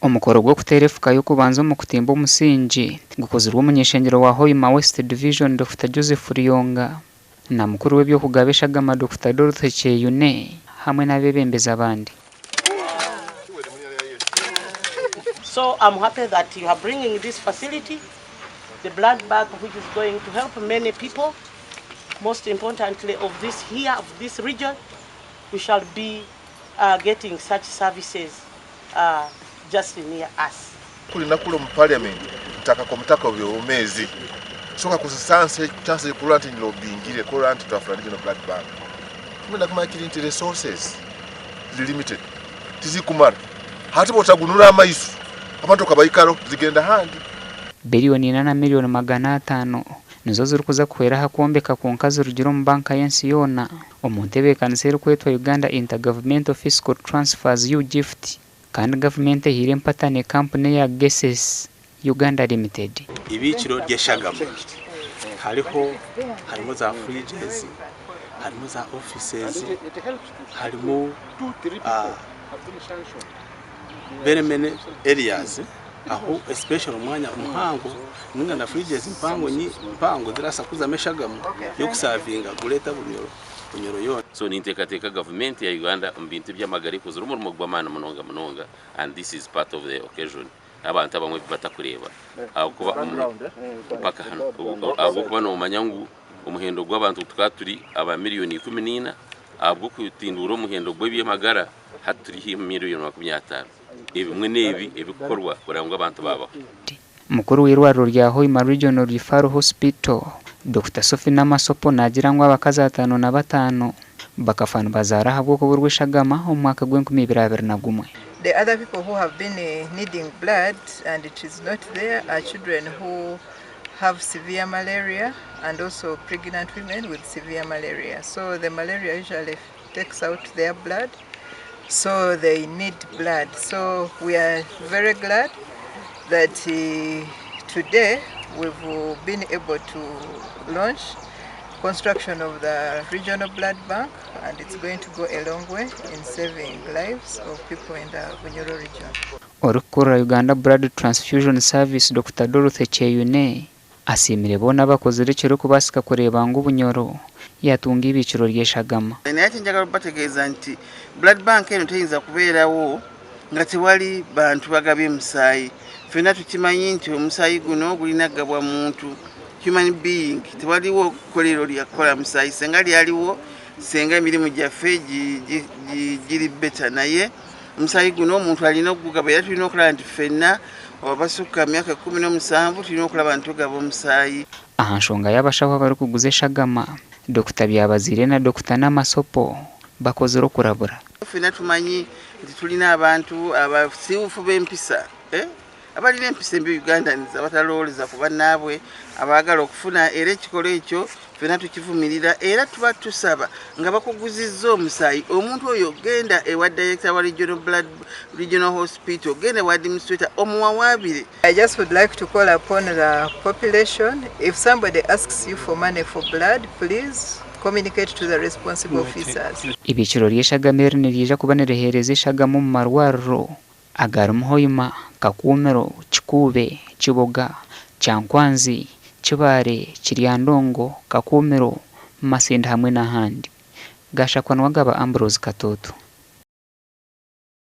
Omukoro gw'okuteera efuka y'okubanza omu kutimba omusingi gukozirwe omuny'ishengyero wa Hoima West Division Dokita Joseph Ruyonga na mukuru w'eby'okugaba eshagama Dokita Dorothy Kyeyune hamwe n'abeebembezi abandi. So I'm happy that you are bringing this facility, the blood bank which is going to help many people, most importantly of this here, of this region, we shall be getting such services just near us. Kuri nakura omu parliament ntaka komutaka obyobomezi so kakozesa chance kurora nti nilobingire kurora nti twafuna regional blood bank. Tumenda kumanya kiri nti resources ziri limited tizikumara hati bwotagunura amaiso abantu okabaikaro zigenda handi. Biliyoni ina na miliyoni 500 nizo zirikuza kuhwera aha kwombeka kwonka zirugire omu banka y'ensi yoona omu ntebeekanisa erikwetwa Uganda Intergovernmental Fiscal Transfers, UGIFT, kandi gavumenti ehaire empatane kampuni eya Geses Uganda Limited. Ibiikiro ry'eshagama hariho harimu za fridges, harimu za offices, harimu very many areas ahu especially omwanya muhango ninga na fridges mpango mpango zirabaasa kuzamu eshagama y'okusavinga Greater Bunyoro Bunyoro yoona. So ninteekateeka gavumenti ya Uganda omu bintu eby'amagara ekozire omurimo gw'amaani munonga munonga and this is part of the occasion abantu abamwe ebi batakureeba ahabw'okuba mpaka hanu ahabw'okuba noomanya ngu omuhendo gw'abantu tukaba turi aba miriyoni 14 ahabw'okutinduura omuhendo gw'eby'amagara hati turi haihi miriyoni 50. Ebimwe n'ebi ebikukorwa kureba ngu abantu baabaho. Mukuru w'eirwariro rya Hoima Regional Referral Hospital, Dokita Sophie Namasopo naagira ngu abakazi 55 bakafa nibazaara ahabw'okuburwa eshagama omu mwaka gw'enkumi ibiri abiri na gumwe. The other people who have been needing blood and it is not there are children who have severe malaria and also pregnant women with severe malaria. So the malaria usually takes out their blood, so they need blood. So we are very glad that today we've been able to launch construction of the regional blood bank, and it's going to go a long way in saving lives of people in the Bunyoro region. Orikukurira Uganda Blood Transfusion Service, Dokita Dorothy Kyeyune, asiimire boona abakozire ekirikubaasika kureeba ngu Bunyoro yaatunga eibiikiro ry'eshagama. Naye ate njagala obategeeza nti blood bank eno teyinza kubeerawo nga tewali bantu bagabye musaayi. Ffenna tukimanyi nti omusaayi guno gulina kugabwa muntu, human being. Tewaliwo kkolero lya kukola musaayi, senga lyaliwo senga emirimu gyaffe giri better, naye omusaayi guno omuntu alina okugugaba era tulina okulaba nti ffenna abasukka myaka 17 tulina okulaba nti tugaba omusaayi. Aha nshonga y'abashaho abarikuguza eshagama, Dokita Byabazaire na Dokita Namasopo bakozire okurabura. Ffenna tumanyi nti tulina abantu abasiiwuufu b'empisa, abalina empisa embi Ugandans, abatalowooleza ku bannaabwe, abaagala okufuna, era ekikolwa ekyo ffenna tukivumirira era tuba tusaba nga bakuguzizza omusaayi omuntu oyo genda ewa director wa regional blood regional hospital, genda ewa administrator omuwawaabire. I just would like to call upon the population, if somebody asks you for money for blood, please communicate to the responsible officers. Ibiikiro ry'eshagama eri niriija kuba niriheereza eshagama omu marwariro agarimu Hoima, Kakuumiro, Kikuube, Kiboga, Kyankwanzi, Kibaare, Kiryandongo, Kakuumiro, Masindi hamwe n'ahandi. Gashakwa Niwagaba Ambrose Katoto.